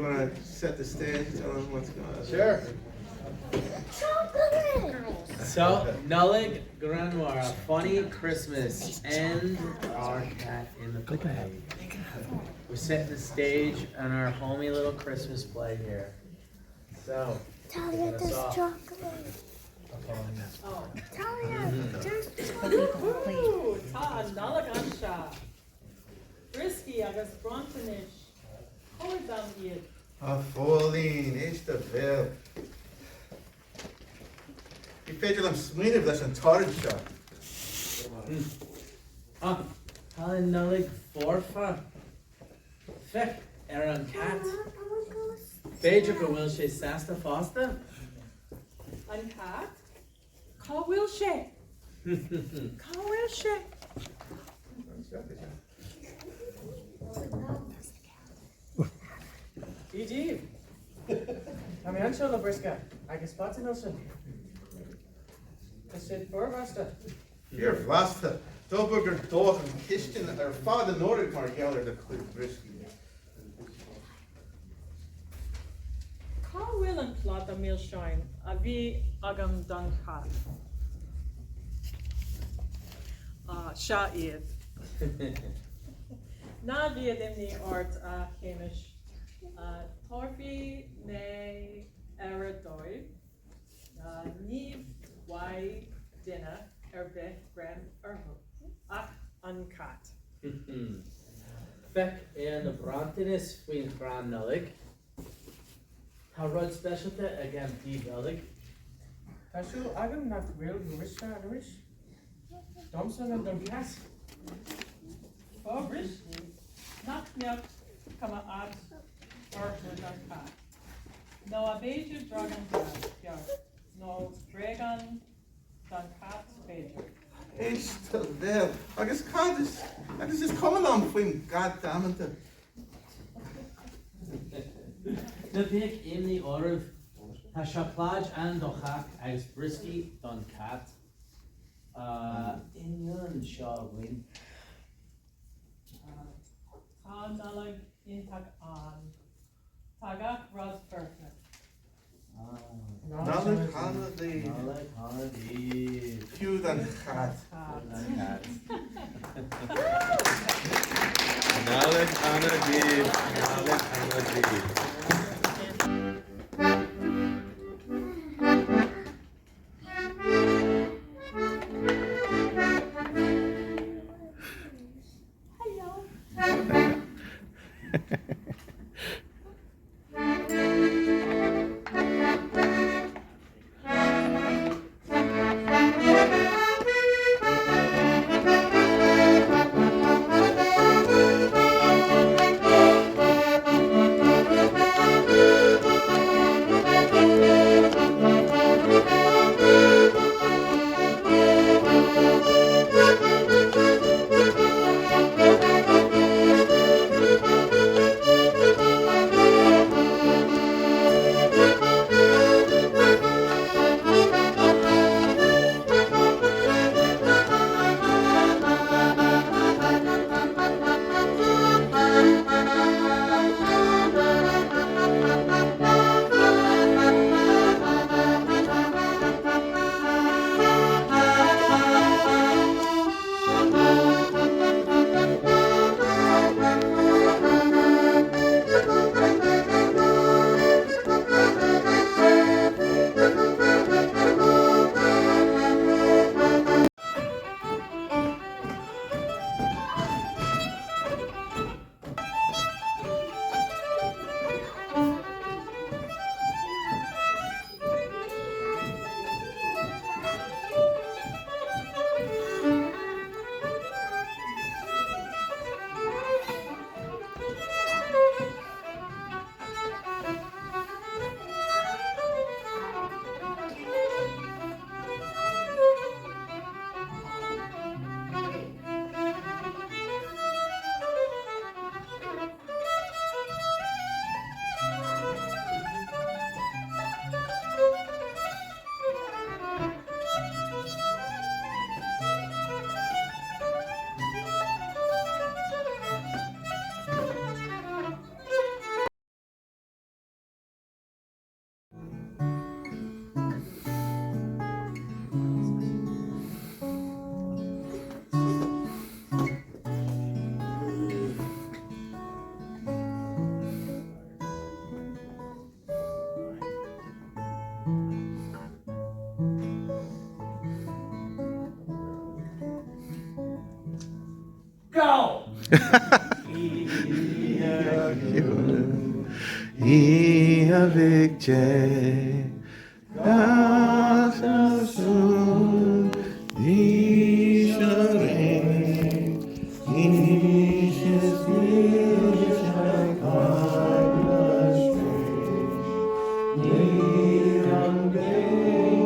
want to set the stage, tell them what's going on? Sure. Chocolate! So, Nollaig Greannmhar, a funny Christmas, and our cat in the play. We're setting the stage on our homey little Christmas play here. So, Talia, kicking us there's off. chocolate. Talia, there's chocolate. Ooh, Tá an Nollaig anseo. Brioscaí agus bronntanais. Tabhair dom iad. A Phóilín, éist do bhéal. Ní féidir liom smaoineamh leis an torann seo. Ah, tá an Nollaig foirfe. Féach ar an cat. B'fhéidir go bhfuil sé sásta fosta? An cat? Cá bhfuil sé? Cá bhfuil sé? Dia daoibh! Tá mé anseo le briosca agus pota milse. Tá siad fuarbhlasta. Fíorbhlasta! Dóbair gur dódh an chistin ar fad anuraidh mar gheall ar do chuid brioscaí. Cá bhfuil an pláta milseáin a bhí agam don chat? Á, seo iad. Ná bíodh imní ort, a Shéamais. Tabharfaidh mé aire dóibh. Ní bhfaighidh duine ar bith greim orthu ach an cat. Féach ar na bronntanais faoin chrann Nollag. Tá rud speisialta agam daoibh uilig. Tá súil agam nach bhfuil briosca arís. Domsa nó don chat. Fá bhrioscaí, nach mbeadh cuma ait orthu don chat? Nó ab fhéidir dragan beag nó bréagán don chat b'fhéidir. Éist do bhéal! Agus cad is, agus is cuma liom faoin gcat damanta. Ná bíodh imní oraibh, tá seacláid ann do chách agus brioscaí don chat. Inniu seo againn. Tá Nollaig iontach ann. Tá gach rud foirfe. Nollaig shona daoibh. Nollaig shona daoibh. Fiú don chat. Nollaig shona daoibh. Nollaig shona daoibh. Hello. A Mhic Dé, gach náisiún díseart aois is aois ag eaglais Dé, ní an gcéad